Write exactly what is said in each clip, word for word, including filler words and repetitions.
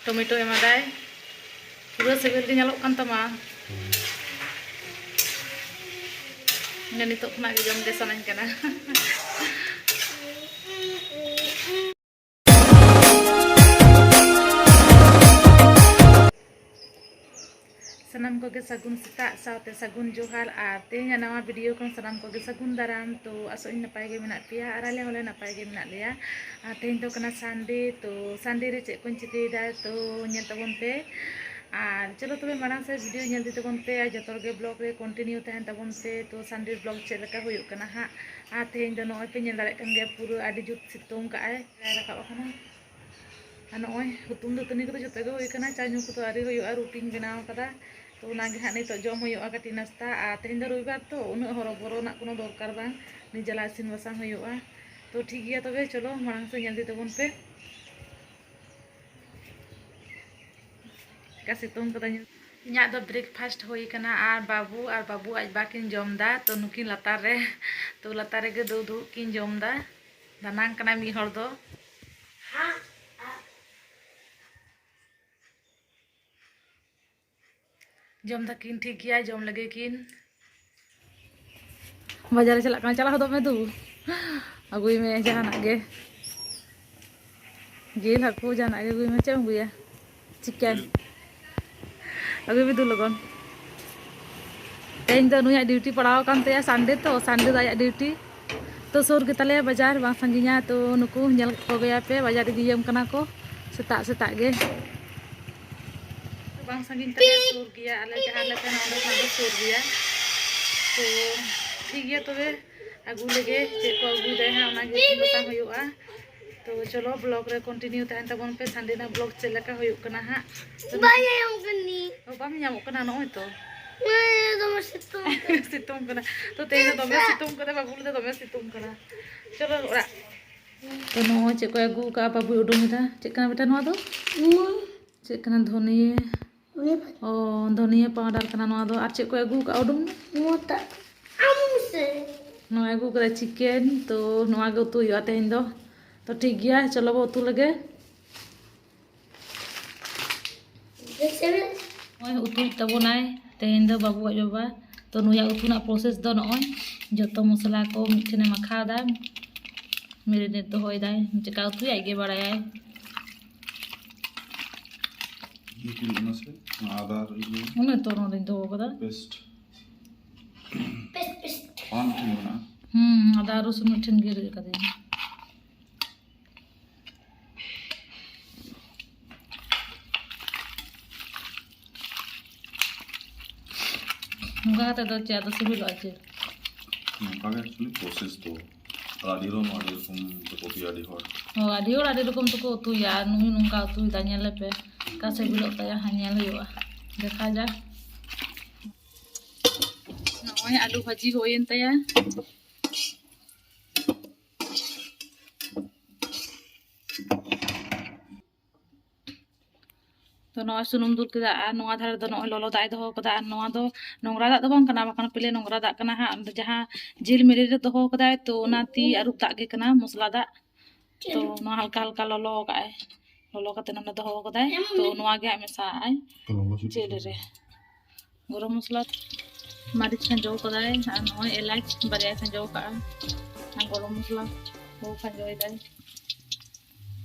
Tomato ᱮᱢᱟᱫᱟᱭ, ᱯᱩᱨᱟᱹ ᱥᱤᱵᱤᱞ ᱜᱮ ᱧᱮᱞᱚᱜ ᱠᱟᱱ ᱛᱟᱢᱟ᱾ ᱤᱧ ᱫᱚ ᱱᱤᱛᱚᱜ ᱠᱷᱚᱱᱟᱜ ᱜᱮ ᱡᱚᱢ ᱜᱮ ᱥᱟᱱᱟᱧ ᱠᱟᱱᱟ᱾ ᱥᱟᱱᱟᱢ ᱠᱚᱜᱮ ᱥᱟᱹᱜᱩᱱ ᱥᱮᱛᱟᱜ ᱥᱟᱶᱛᱮ ᱥᱟᱹᱜᱩᱱ ᱡᱚᱦᱟᱨ, ᱟᱨ ᱛᱮᱦᱮᱧᱟᱜ ᱱᱟᱣᱟ ᱵᱷᱤᱰᱤᱭᱳ ᱠᱷᱚᱱ ᱥᱟᱱᱟᱢ ᱠᱚᱜᱮ ᱥᱟᱹᱜᱩᱱ ᱫᱟᱨᱟᱢ᱾ ᱛᱚ ᱟᱥᱚᱜ ᱟᱹᱧ ᱱᱟᱯᱟᱭ ᱜᱮ ᱢᱮᱱᱟᱜ ᱯᱮᱭᱟ ᱟᱨ ᱟᱞᱮ ᱦᱚᱸᱞᱮ ᱱᱟᱯᱟᱭ ᱜᱮ ᱢᱮᱱᱟᱜ ᱞᱮᱭᱟ᱾ ᱟᱨ ᱛᱮᱦᱮᱧ ᱫᱚ ᱠᱟᱱᱟ ᱥᱟᱱᱰᱮ, ᱛᱚ ᱥᱟᱱᱰᱮ ᱨᱮ ᱪᱮᱫ ᱠᱚᱧ ᱪᱤᱠᱟᱹᱭᱮᱫᱟ ᱛᱚ ᱧᱮᱞ ᱛᱟᱵᱚᱱ ᱯᱮ᱾ ᱟᱨ ᱪᱚᱞᱚ ᱛᱚᱵᱮ ᱢᱟᱲᱟᱝ ᱥᱮᱫ ᱵᱷᱤᱰᱤᱭᱳ ᱧᱮᱞ ᱤᱫᱤ ᱛᱟᱵᱚᱱ ᱯᱮ ᱟᱨ ᱡᱚᱛᱚ ᱜᱮ ᱵᱞᱚᱜ ᱨᱮ ᱠᱚᱱᱴᱤᱱᱤᱭᱩ ᱛᱟᱦᱮᱱ ᱛᱟᱵᱚᱱ ᱯᱮ᱾ ᱛᱚ ᱥᱟᱱᱰᱮ ᱵᱞᱚᱜ ᱪᱮᱫ ᱞᱮᱠᱟ ᱦᱩᱭᱩᱜ ᱠᱟᱱᱟ ᱦᱟᱸᱜ, ᱟᱨ ᱛᱮᱦᱮᱧ ᱫᱚ ᱱᱚᱜᱼᱚᱭ ᱯᱮ ᱧᱮᱞ ᱫᱟᱲᱮᱭᱟᱜ ᱠᱟᱱ ᱜᱮᱭᱟ, ᱯᱩᱨᱟᱹ ᱟᱹᱰᱤ ᱡᱩᱛ ᱥᱤᱛᱩᱝ ᱠᱟᱜᱼᱟᱭ, ᱵᱟᱭ ᱨᱟᱠᱟᱵ ᱟᱠᱟᱱᱟ᱾ ᱟᱨ ᱱᱚᱜᱼᱚᱭ ᱦᱩᱛᱩᱢ ᱫᱟᱹᱛᱟᱹᱱᱤ ᱠᱚᱫᱚ ᱡᱚᱛᱚ ᱜᱮ ᱦᱩᱭ ᱟᱠᱟᱱᱟ, ᱪᱟ ᱧᱩ ᱠᱚᱫᱚ ᱟᱹᱣᱨᱤ ᱦᱩᱭᱩᱜᱼᱟ, ᱨᱩᱴᱤᱧ ᱵᱮᱱᱟᱣ ᱟᱠᱟᱫᱟ᱾ ᱛᱚ ᱚᱱᱟᱜᱮ ᱦᱟᱸᱜ ᱱᱤᱛᱚᱜ ᱡᱚᱢ ᱦᱩᱭᱩᱜᱼᱟ ᱠᱟᱹᱴᱤᱡ ᱱᱟᱥᱛᱟ᱾ ᱟᱨ ᱛᱮᱦᱮᱧ ᱫᱚ ᱨᱚᱵᱤᱵᱟᱨ ᱛᱚ, ᱩᱱᱟᱹᱜ ᱦᱚᱨᱚᱵᱚᱨᱚ ᱨᱮᱱᱟᱜ ᱠᱳᱱᱳ ᱫᱚᱨᱠᱟᱨ ᱵᱟᱝ, ᱱᱤᱡᱮᱞᱟ ᱤᱥᱤᱱ ᱵᱟᱥᱟᱝ ᱦᱩᱭᱩᱜᱼᱟ᱾ ᱛᱚ ᱴᱷᱤᱠ ᱜᱮᱭᱟ, ᱛᱚᱵᱮ ᱪᱚᱞᱚ ᱢᱟᱲᱟᱝ ᱥᱮᱫ ᱧᱮᱞ ᱤᱫᱤ ᱛᱟᱵᱚᱱ ᱯᱮ᱾ ᱪᱮᱫᱠᱟ ᱥᱤᱛᱩᱝ ᱠᱟᱫᱟ ᱧᱮᱞ᱾ ᱤᱧᱟᱹᱜ ᱫᱚ ᱵᱨᱮᱠᱯᱷᱟᱥᱴ ᱦᱩᱭ ᱠᱟᱱᱟ ᱟᱨ ᱵᱟᱹᱵᱩ ᱟᱨ ᱵᱟᱹᱵᱩ ᱟᱡ ᱵᱟ ᱠᱤᱱ ᱡᱚᱢ ᱫᱟ᱾ ᱛᱚ ᱱᱩᱠᱤᱱ ᱞᱟᱛᱟᱨ ᱨᱮ, ᱛᱚ ᱞᱟᱛᱟᱨ ᱨᱮᱜᱮ ᱫᱩᱲᱩᱵ ᱫᱩᱲᱩᱵ ᱠᱤᱱ ᱡᱚᱢ ᱫᱟ᱾ ᱫᱟᱱᱟᱝ ᱠᱟᱱᱟᱭ ᱢᱤᱫ ᱦᱚᱲ ᱫᱚ᱾ ᱡᱚᱢ ᱫᱟᱠᱤᱱ, ᱴᱷᱤᱠ ᱜᱮᱭᱟ, ᱡᱚᱢ ᱞᱮᱜᱮ ᱠᱤᱱ᱾ ᱵᱟᱡᱟᱨ ᱮ ᱪᱟᱞᱟᱜ ᱠᱟᱱᱟ, ᱪᱟᱞᱟᱣ ᱦᱚᱫᱚᱜ ᱢᱮ ᱫᱩ᱾ ᱟᱹᱜᱩᱭ ᱢᱮ ᱡᱟᱦᱟᱱᱟᱜ ᱜᱮ, ᱡᱤᱞ, ᱦᱟᱹᱠᱩ, ᱡᱟᱦᱟᱱᱟᱜ ᱜᱮ ᱟᱹᱜᱩᱭ ᱢᱮ᱾ ᱪᱮᱫ ᱮᱢ ᱟᱹᱜᱩᱭᱟ? ᱪᱤᱠᱮᱱ ᱟᱹᱜᱩᱭ ᱢᱮ ᱫᱩ ᱞᱚᱜᱚᱱ᱾ ᱛᱮᱦᱮᱧ ᱫᱚ ᱱᱩᱭᱟᱜ ᱰᱤᱭᱩᱴᱤ ᱯᱟᱲᱟᱣ ᱟᱠᱟᱱ ᱛᱟᱭᱟ, ᱥᱟᱱᱰᱮ ᱛᱚ, ᱥᱟᱱᱰᱮ ᱫᱚ ᱟᱭᱟᱜ ᱰᱤᱭᱩᱴᱤ᱾ ᱛᱚ ᱥᱩᱨ ᱜᱮᱛᱟᱞᱮᱭᱟ ᱵᱟᱡᱟᱨ, ᱵᱟᱝ ᱥᱟᱺᱜᱤᱧᱟ᱾ ᱛᱚ ᱱᱩᱠᱩ ᱧᱮᱞ ᱠᱚᱜᱮᱭᱟ ᱯᱮ, ᱵᱟᱡᱟᱨ ᱤᱫᱤᱭᱟᱢ ᱠᱟᱱᱟ ᱠᱚ ᱥᱮᱛᱟᱜ ᱥᱮᱛᱟᱜ ᱜᱮ᱾ ᱵᱟᱝ ᱥᱟᱺᱜᱤᱧ ᱛᱟᱞᱮᱭᱟ, ᱥᱩᱨ ᱜᱮᱭᱟ᱾ ᱟᱞᱮ ᱡᱟᱦᱟᱸ ᱨᱮᱞᱮ ᱛᱟᱦᱮᱱᱟ ᱚᱸᱰᱮ ᱠᱷᱚᱱᱟᱜ ᱫᱚ ᱥᱩᱨ ᱜᱮᱭᱟ᱾ ᱛᱚ ᱴᱷᱤᱠ ᱜᱮᱭᱟ, ᱛᱚᱵᱮ ᱟᱹᱜᱩ ᱞᱮᱜᱮ, ᱪᱮᱫ ᱠᱚ ᱟᱹᱜᱩᱭᱮᱫᱟᱭ ᱦᱟᱸᱜ, ᱚᱱᱟᱜᱮ ᱤᱥᱤᱱ ᱵᱟᱥᱟᱝ ᱦᱩᱭᱩᱜᱼᱟ᱾ ᱛᱚ ᱪᱚᱞᱚ ᱵᱞᱚᱜ ᱨᱮ ᱠᱚᱱᱴᱤᱱᱤᱭᱩ ᱛᱟᱦᱮᱱ ᱛᱟᱵᱚᱱ ᱯᱮ, ᱥᱟᱱᱰᱮ ᱨᱮᱱᱟᱜ ᱵᱞᱚᱜ ᱪᱮᱫ ᱞᱮᱠᱟ ᱦᱩᱭᱩᱜ ᱠᱟᱱᱟ ᱦᱟᱸᱜ᱾ ᱛᱚ ᱵᱟᱭ ᱧᱟᱢᱚᱜ ᱠᱟᱱᱟ᱾ ᱚ, ᱵᱟᱢ ᱧᱟᱢᱚᱜ ᱠᱟᱱᱟ, ᱱᱚᱜᱼᱚᱭ ᱛᱚ᱾ ᱦᱮᱸ, ᱫᱚᱢᱮ ᱥᱤᱛᱩᱝ ᱠᱟᱱᱟ᱾ ᱥᱤᱛᱩᱝ ᱠᱟᱱᱟ᱾ ᱛᱚ ᱛᱮᱦᱮᱧ ᱫᱚ ᱫᱚᱢᱮ ᱥᱤᱛᱩᱝ ᱠᱟᱱᱟ, ᱵᱟᱹᱵᱩ ᱞᱟᱹᱭ ᱫᱟ ᱫᱚᱢᱮ ᱥᱤᱛᱩᱝ ᱠᱟᱱᱟ᱾ ᱪᱚᱞᱚ ᱚᱲᱟᱜ᱾ ᱛᱚ ᱱᱚᱜᱼᱚᱭ ᱪᱮᱫ ᱠᱚᱭ ᱟᱹᱜᱩ ᱟᱠᱟᱫᱼᱟ, ᱵᱟᱹᱵᱩᱭ ᱩᱰᱩᱝ ᱮᱫᱟ᱾ ᱪᱮᱫ ᱠᱟᱱᱟ ᱵᱮᱴᱟ ᱱᱚᱣᱟ ᱫᱚ? ᱪᱮᱫ ᱠᱟᱱᱟ? ᱫᱷᱚᱱᱤᱭᱟᱹ᱾ ᱚ, ᱫᱷᱚᱱᱤᱭᱟᱹ ᱯᱟᱣᱰᱟᱨ ᱠᱟᱱᱟ ᱱᱚᱣᱟ ᱫᱚ᱾ ᱟᱨ ᱪᱮᱫ ᱠᱚᱭ ᱟᱹᱜᱩ ᱟᱠᱟᱫᱼᱟ, ᱩᱰᱩᱝ ᱢᱮ᱾ ᱱᱚᱣᱟ ᱟᱹᱜᱩ ᱠᱟᱫᱟ ᱪᱤᱠᱮᱱ, ᱛᱚ ᱱᱚᱣᱟ ᱜᱮ ᱩᱛᱩ ᱦᱩᱭᱩᱜᱼᱟ ᱛᱮᱦᱮᱧ ᱫᱚ᱾ ᱛᱚ ᱴᱷᱤᱠ ᱜᱮᱭᱟ, ᱪᱚᱞᱚ ᱵᱚ ᱩᱛᱩ ᱞᱮᱜᱮ᱾ ᱱᱚᱜᱼᱚᱭ ᱩᱛᱩᱭᱮᱫ ᱛᱟᱵᱚᱱᱟᱭ ᱛᱮᱦᱮᱧ ᱫᱚ ᱵᱟᱹᱵᱩ ᱟᱡ ᱵᱟᱵᱟ᱾ ᱛᱚ ᱱᱩᱭᱟᱜ ᱩᱛᱩ ᱨᱮᱱᱟᱜ process ᱫᱚ ᱱᱚᱜᱼᱚᱭ ᱡᱚᱛᱚ ᱢᱚᱥᱞᱟ ᱠᱚ ᱢᱤᱫ ᱴᱷᱮᱱᱮ ᱢᱟᱠᱷᱟᱣ ᱮᱫᱟ, marinate ᱫᱚᱦᱚᱭᱮᱫᱟᱭ᱾ ᱪᱮᱠᱟ ᱩᱛᱩᱭᱟ ᱟᱡ ᱜᱮ ᱵᱟᱲᱟᱭᱟᱭ᱾ ᱤᱭᱟᱹ ᱠᱚ ᱦᱩᱭᱩᱜ ᱠᱟᱱᱟ ᱥᱮ? ᱚᱱᱟ ᱟᱫᱟ ᱟᱨ ᱤᱭᱟᱹ ᱚᱱᱮ ᱛᱚ ᱱᱚᱰᱮᱧ ᱫᱚᱦᱚ ᱠᱟᱫᱟ᱾ Paste᱾ ᱚᱱᱟ ᱢᱤᱫᱴᱷᱮᱱ ᱜᱮ ᱢᱮᱱᱟᱜᱼᱟ᱾ ᱦᱩᱸ, ᱟᱫᱟ ᱨᱚᱥᱩᱱ ᱢᱤᱫᱴᱷᱮᱱ ᱜᱮ ᱨᱤᱫ ᱠᱟᱫᱟᱹᱧ᱾ ᱱᱚᱝᱠᱟ ᱠᱟᱛᱮ ᱫᱚ ᱪᱮᱫ ᱟᱫᱚ ᱥᱤᱵᱤᱞᱚᱜᱼᱟ ᱪᱮ? ᱱᱚᱝᱠᱟ ᱜᱮ actually process ᱫᱚ᱾ ᱟᱨ ᱟᱹᱰᱤ ᱨᱚᱠᱚᱢ, ᱟᱹᱰᱤ ᱨᱚᱠᱚᱢ ᱛᱮᱠᱚ ᱩᱛᱩᱭᱟ ᱟᱹᱰᱤ ᱦᱚᱲ᱾ ᱦᱳᱭ, ᱟᱹᱰᱤ ᱦᱚᱲ ᱟᱹᱰᱤ ᱨᱚᱠᱚᱢ ᱛᱮᱠᱚ ᱩᱛᱩᱭᱟ, ᱟᱨ ᱱᱩᱭ ᱱᱚᱝᱠᱟ ᱩᱛᱩᱭᱮᱫᱟ, ᱧᱮᱞ ᱞᱮᱯᱮ᱾ ᱚᱠᱟ ᱥᱤᱵᱤᱞᱚᱜ ᱛᱟᱭᱟ ᱦᱟᱸᱜ, ᱧᱮᱞ ᱦᱩᱭᱩᱜᱼᱟ, ᱫᱮᱠᱷᱟ ᱡᱟᱠ᱾ ᱱᱚᱜᱼᱚᱭ ᱟᱹᱞᱩ ᱵᱷᱟᱹᱡᱤ ᱦᱩᱭᱮᱱ ᱛᱟᱭᱟ᱾ ᱛᱚ ᱱᱚᱜᱼᱚᱭ ᱥᱩᱱᱩᱢ ᱫᱩᱞ ᱠᱮᱫᱟ, ᱟᱨ ᱱᱚᱣᱟ ᱫᱷᱟᱨᱮ ᱫᱚ ᱱᱚᱜᱼᱚᱭ ᱞᱚᱞᱚ ᱫᱟᱜ ᱮ ᱫᱚᱦᱚ ᱠᱟᱫᱟ, ᱟᱨ ᱱᱚᱣᱟ ᱫᱚ ᱱᱚᱝᱨᱟ ᱫᱟᱜ ᱫᱚ ᱵᱟᱝ ᱠᱟᱱᱟ, ᱵᱟᱠᱷᱟᱱ ᱯᱮᱞᱮ ᱱᱚᱝᱨᱟ ᱫᱟᱜ ᱠᱟᱱᱟ ᱦᱟᱸᱜ᱾ ᱡᱟᱦᱟᱸ ᱡᱤᱞ marinate ᱨᱮ ᱫᱚᱦᱚ ᱠᱟᱫᱟᱭ, ᱛᱚ ᱚᱱᱟ ᱛᱤ ᱟᱹᱨᱩᱵ ᱫᱟᱜ ᱜᱮ ᱠᱟᱱᱟ, ᱢᱚᱥᱞᱟ ᱫᱟᱜ᱾ ᱛᱚ ᱱᱚᱣᱟ ᱦᱟᱞᱠᱟ ᱦᱟᱞᱠᱟ ᱞᱚᱞᱚ ᱠᱟᱜᱼᱟᱭ, ᱞᱚᱞᱚ ᱠᱟᱛᱮ ᱱᱚᱰᱮ ᱫᱚᱦᱚ ᱠᱟᱫᱟᱭ᱾ ᱛᱚ ᱱᱚᱣᱟ ᱜᱮ ᱦᱟᱸᱜ ᱢᱮᱥᱟᱣᱟᱜᱼᱟᱭ ᱡᱤᱞ ᱨᱮ᱾ ᱜᱚᱨᱚᱢ ᱢᱚᱥᱞᱟ, ᱢᱟᱹᱨᱤᱪ ᱠᱷᱟᱸᱡᱚ ᱠᱟᱫᱟᱭ, ᱟᱨ ᱱᱚᱜᱼᱚᱭ ᱮᱞᱟᱪ ᱵᱟᱨᱭᱟ ᱠᱷᱟᱸᱡᱚ ᱠᱟᱜᱼᱟ, ᱟᱨ ᱜᱚᱨᱚᱢ ᱢᱚᱥᱞᱟ ᱠᱚ ᱠᱷᱟᱸᱡᱚᱭᱮᱫᱟᱭ᱾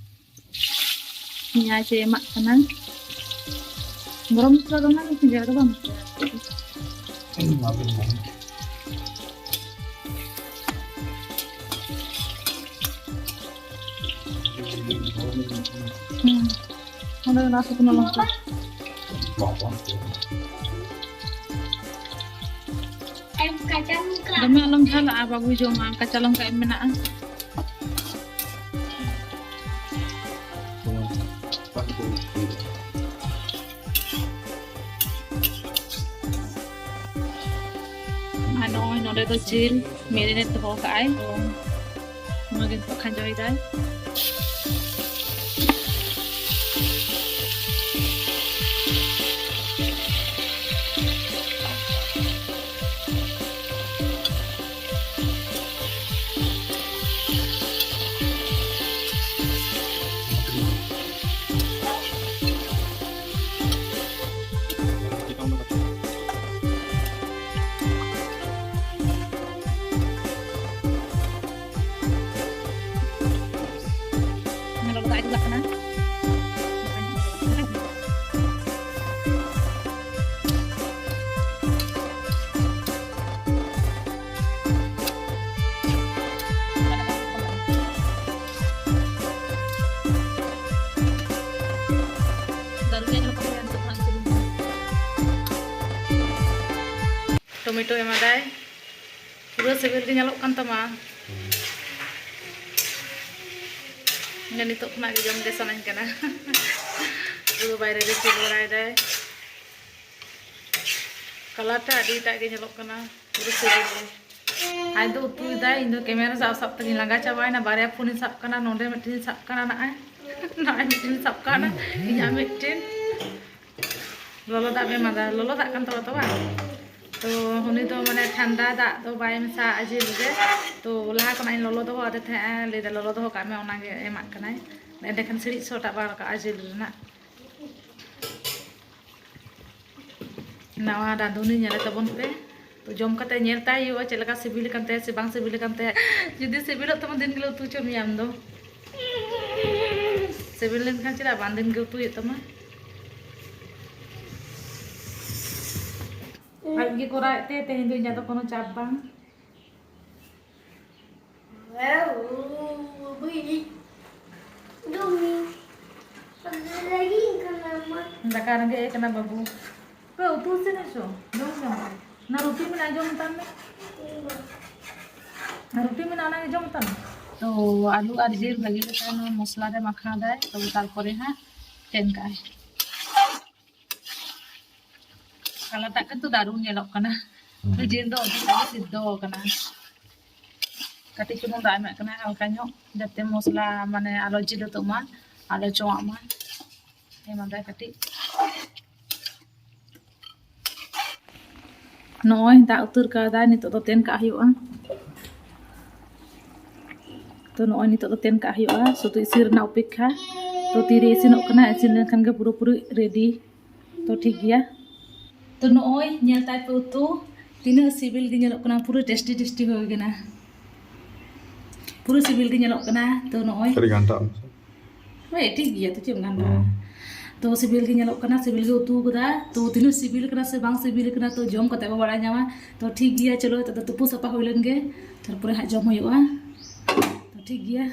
ᱯᱮᱸᱭᱟᱡᱽ ᱮ ᱮᱢᱟᱜ ᱠᱟᱱᱟ᱾ ᱜᱚᱨᱚᱢ ᱢᱚᱥᱞᱟ ᱫᱚ ᱚᱱᱟ ᱜᱮ ᱠᱷᱟᱸᱡᱚᱭᱟ, ᱟᱫᱚ ᱵᱟᱝ ᱢᱚᱥᱞᱟ᱾ ᱦᱩᱸ᱾ ᱚᱸᱰᱮ ᱫᱚ ᱱᱟᱥᱮ ᱠᱚ ᱞᱚᱝᱠᱟ᱾ ᱫᱚᱢᱮ ᱟᱞᱚᱢ ᱡᱷᱟᱞᱟᱜᱼᱟ, ᱵᱟᱵᱩᱭ ᱡᱚᱢᱟ, ᱠᱟᱸᱪᱟ ᱞᱚᱝᱠᱟ ᱮᱢ ᱢᱮᱱᱟᱜᱼᱟ᱾ ᱟᱨ ᱱᱚᱜᱼᱚᱭ ᱱᱚᱰᱮ ᱫᱚ ᱡᱤᱞ marinate ᱫᱚᱦᱚ ᱠᱟᱜᱼᱟᱭ, ᱚᱱᱟ ᱜᱮ ᱱᱤᱛᱚᱜ ᱠᱷᱟᱸᱡᱚᱭᱮᱫᱟᱭ᱾ ᱴᱚᱢᱮᱴᱳ ᱮᱢᱟᱫᱟᱭ, ᱯᱩᱨᱟᱹ ᱥᱤᱵᱤᱞ ᱜᱮ ᱧᱮᱞᱚᱜ ᱠᱟᱱ ᱛᱟᱢᱟ᱾ ᱤᱧ ᱫᱚ ᱱᱤᱛᱚᱜ ᱠᱷᱚᱱᱟᱜ ᱜᱮ ᱡᱚᱢ ᱜᱮ ᱥᱟᱱᱟᱧ ᱠᱟᱱᱟ᱾ ᱩᱱᱠᱩ ᱫᱚ ᱵᱟᱭᱨᱮ ᱨᱮ ᱪᱮᱫ ᱵᱟᱲᱟᱭ ᱫᱟᱭ᱾ ᱠᱟᱞᱟᱨ ᱴᱟ ᱟᱹᱰᱤ ᱮᱴᱟᱜ ᱜᱮ ᱧᱮᱞᱚᱜ ᱠᱟᱱᱟ, ᱯᱩᱨᱟᱹ ᱥᱤᱵᱤᱞ ᱜᱮ᱾ ᱟᱡ ᱫᱚ ᱩᱛᱩᱭᱮᱫᱟᱭ, ᱤᱧ ᱫᱚ ᱠᱮᱢᱮᱨᱟ ᱥᱟᱵ ᱥᱟᱵ ᱛᱮᱜᱤᱧ ᱞᱟᱸᱜᱟ ᱪᱟᱵᱟᱭᱮᱱᱟ᱾ ᱵᱟᱨᱭᱟ ᱯᱷᱳᱱᱤᱧ ᱥᱟᱵ ᱠᱟᱱᱟ, ᱱᱚᱰᱮ ᱢᱤᱫᱴᱮᱱ ᱥᱟᱵ ᱠᱟᱱᱟ, ᱱᱚᱜᱼᱚᱭ ᱱᱚᱜᱼᱚᱭ ᱢᱤᱫᱴᱮᱱ ᱥᱟᱵ ᱠᱟᱱᱟ, ᱤᱧᱟᱹᱜ ᱢᱤᱫᱴᱮᱱ᱾ ᱞᱚᱞᱚ ᱫᱟᱜ ᱯᱮ ᱮᱢᱟᱫᱟ, ᱞᱚᱞᱚ ᱫᱟᱜ ᱠᱟᱱ ᱛᱟᱵᱚᱱᱟ ᱛᱚ, ᱵᱟᱝ? ᱛᱚ ᱩᱱᱤ ᱫᱚ ᱢᱟᱱᱮ ᱴᱷᱟᱱᱰᱟ ᱫᱟᱜ ᱫᱚ ᱵᱟᱭ ᱢᱮᱥᱟᱜᱼᱟ ᱡᱤᱞ ᱨᱮ᱾ ᱛᱚ ᱞᱟᱦᱟ ᱠᱷᱚᱱᱟᱜ ᱤᱧ ᱞᱚᱞᱚ ᱫᱚᱦᱚ ᱟᱫᱮ ᱛᱟᱦᱮᱸᱜᱼᱟ, ᱞᱟᱹᱭᱫᱟ, "ᱞᱚᱞᱚ ᱫᱚᱦᱚ ᱠᱟᱜ ᱢᱮ, ᱚᱱᱟᱜᱮ ᱮᱢᱟᱜ ᱠᱟᱱᱟᱭ, ᱮᱸᱰᱮᱠᱷᱟᱱ ᱥᱤᱬᱤᱡ ᱥᱚᱴᱟᱜ ᱵᱟᱝ ᱨᱟᱠᱟᱵᱼᱟ ᱡᱤᱞ ᱨᱮᱱᱟᱜ᱾" ᱱᱟᱣᱟ ᱨᱟᱸᱫᱷᱩᱱᱤ ᱧᱮᱞᱮ ᱛᱟᱵᱚᱱ ᱯᱮ᱾ ᱛᱚ ᱡᱚᱢ ᱠᱟᱛᱮ ᱧᱮᱞ ᱛᱟᱭ ᱦᱩᱭᱩᱜᱼᱟ ᱪᱮᱫ ᱞᱮᱠᱟ ᱥᱤᱵᱤᱞ ᱠᱟᱱ ᱛᱟᱭᱟ ᱥᱮ ᱵᱟᱝ ᱥᱤᱵᱤᱞ ᱠᱟᱱ ᱛᱟᱭᱟ᱾ ᱡᱩᱫᱤ ᱥᱤᱵᱤᱞᱚᱜ ᱛᱟᱢᱟ, ᱫᱤᱱ ᱜᱮᱞᱮ ᱩᱛᱩ ᱦᱚᱪᱚ ᱢᱮᱭᱟ ᱟᱢ ᱫᱚ᱾ ᱥᱤᱵᱤᱞ ᱞᱮᱱᱠᱷᱟᱱ ᱪᱮᱫᱟᱜ ᱵᱟᱝ ᱫᱤᱱ ᱜᱮ ᱩᱛᱩ ᱦᱩᱭᱩᱜ ᱛᱟᱢᱟ? ᱟᱡ ᱜᱮ ᱠᱚᱨᱟᱣᱮᱫ ᱛᱮ ᱛᱮᱦᱮᱧ ᱫᱚ ᱤᱧᱟᱹᱜ ᱫᱚ ᱠᱳᱱᱳ ᱪᱟᱯ ᱵᱟᱝ᱾ ᱫᱟᱠᱟ ᱨᱮᱸᱜᱮᱡ ᱮ ᱠᱟᱱᱟ ᱵᱟᱹᱵᱩ᱾ ᱯᱮ ᱩᱛᱩ ᱤᱥᱤᱱ ᱦᱚᱪᱚ, ᱡᱚᱢ ᱡᱚᱢ ᱯᱮ᱾ ᱚᱱᱟ ᱨᱩᱴᱤ ᱢᱮᱱᱟᱜᱼᱟ, ᱡᱚᱢ ᱛᱟᱢ ᱢᱮ᱾ ᱚᱱᱟ ᱨᱩᱴᱤ ᱢᱮᱱᱟᱜᱼᱟ, ᱚᱱᱟᱜᱮ ᱡᱚᱢ ᱛᱟᱢ ᱢᱮ᱾ ᱛᱚ ᱟᱹᱞᱩ ᱟᱨ ᱡᱤᱞ ᱵᱷᱟᱹᱜᱤ ᱞᱮᱠᱟ ᱱᱚᱣᱟ ᱢᱚᱥᱞᱟ ᱨᱮ ᱢᱟᱠᱷᱟᱣ ᱫᱟᱭ, ᱛᱚ ᱛᱟᱨᱯᱚᱨᱮ ᱦᱟᱸᱜ ᱛᱮᱱ ᱠᱟᱜᱼᱟᱭ᱾ ᱠᱟᱞᱟᱨ ᱴᱟᱜ ᱠᱤᱱᱛᱩ ᱫᱟᱨᱩণ ᱧᱮᱞᱚᱜ ᱠᱟᱱᱟ᱾ ᱦᱩᱸ᱾ ᱡᱤᱞ ᱫᱚ ᱟᱹᱰᱤ ᱵᱷᱟᱜᱮ ᱥᱤᱫᱽᱫᱷᱚ ᱟᱠᱟᱱᱟ᱾ ᱠᱟᱹᱴᱤᱡ ᱪᱩᱞᱩᱝ ᱫᱟᱜ ᱮᱢᱟᱜ ᱠᱟᱱᱟ ᱦᱟᱞᱠᱟ ᱧᱚᱜ, ᱡᱟᱛᱮ ᱢᱚᱥᱞᱟ ᱢᱟᱱᱮ ᱟᱞᱚ ᱡᱤᱞᱟᱹᱛᱚᱜ ᱢᱟ, ᱟᱞᱚ ᱪᱚᱣᱟᱜ ᱢᱟ᱾ ᱮᱢᱟᱫᱟᱭ ᱠᱟᱹᱴᱤᱡ᱾ ᱱᱚᱜᱼᱚᱭ ᱫᱟᱜ ᱩᱛᱟᱹᱨ ᱠᱟᱫᱟᱭ, ᱱᱤᱛᱚᱜ ᱫᱚ ᱛᱮᱱ ᱠᱟᱜ ᱦᱩᱭᱩᱜᱼᱟ᱾ ᱛᱚ ᱱᱚᱜᱼᱚᱭ ᱱᱤᱛᱚᱜ ᱫᱚ ᱛᱮᱱ ᱠᱟᱜ ᱦᱩᱭᱩᱜᱼᱟ, ᱥᱩᱫᱷᱩ ᱤᱥᱤᱱ ᱨᱮᱱᱟᱜ ᱚᱯᱮᱠᱠᱷᱟ᱾ ᱛᱚ ᱛᱤᱨᱮ ᱤᱥᱤᱱᱚᱜ ᱠᱟᱱᱟ, ᱤᱥᱤᱱ ᱞᱮᱱᱠᱷᱟᱱ ᱜᱮ ᱯᱩᱨᱟᱹᱯᱩᱨᱤ ᱨᱮᱰᱤ᱾ ᱛᱚ ᱴᱷᱤᱠ ᱜᱮᱭᱟ᱾ ᱛᱚ ᱱᱚᱜᱼᱚᱭ ᱧᱮᱞ ᱛᱟᱭ ᱯᱮ ᱩᱛᱩ, ᱛᱤᱱᱟᱹᱜ ᱥᱤᱵᱤᱞ ᱜᱮ ᱧᱮᱞᱚᱜ ᱠᱟᱱᱟ, ᱯᱩᱨᱟᱹ ᱴᱮᱥᱴᱤ ᱴᱮᱥᱴᱤ ᱦᱩᱭ ᱠᱟᱱᱟ, ᱯᱩᱨᱟᱹ ᱥᱤᱵᱤᱞ ᱜᱮ ᱧᱮᱞᱚᱜ ᱠᱟᱱᱟ᱾ ᱛᱚ ᱱᱚᱜᱼᱚᱭ ᱠᱟᱹᱴᱤᱡ ᱜᱷᱟᱱᱴᱟᱜ ᱢᱮᱥᱮ᱾ ᱦᱳᱭ, ᱴᱷᱤᱠ ᱜᱮᱭᱟ, ᱛᱚ ᱪᱮᱫ ᱮᱢ ᱜᱷᱟᱱᱴᱟᱜᱼᱟ? ᱦᱩᱸ᱾ ᱛᱚ ᱥᱤᱵᱤᱞ ᱜᱮ ᱧᱮᱞᱚᱜ ᱠᱟᱱᱟ, ᱥᱤᱵᱤᱞ ᱜᱮ ᱩᱛᱩ ᱠᱟᱫᱟ᱾ ᱛᱚ ᱛᱤᱱᱟᱹᱜ ᱥᱤᱵᱤᱞ ᱠᱟᱱᱟ ᱥᱮ ᱵᱟᱝ ᱥᱤᱵᱤᱞ ᱠᱟᱱᱟ, ᱛᱚ ᱡᱚᱢ ᱠᱟᱛᱮ ᱵᱚ ᱵᱟᱲᱟᱭ ᱧᱟᱢᱟ᱾ ᱛᱚ ᱴᱷᱤᱠ ᱜᱮᱭᱟ, ᱪᱚᱞᱚ ᱱᱤᱛᱚᱜ ᱫᱚ ᱛᱩᱯᱩ ᱥᱟᱯᱷᱟ ᱦᱩᱭ ᱞᱮᱱ ᱜᱮ, ᱛᱟᱨᱯᱚᱨᱮ ᱦᱟᱸᱜ ᱡᱚᱢ ᱦᱩᱭᱩᱜᱼᱟ᱾ ᱛᱚ ᱴᱷᱤᱠ ᱜᱮᱭᱟ,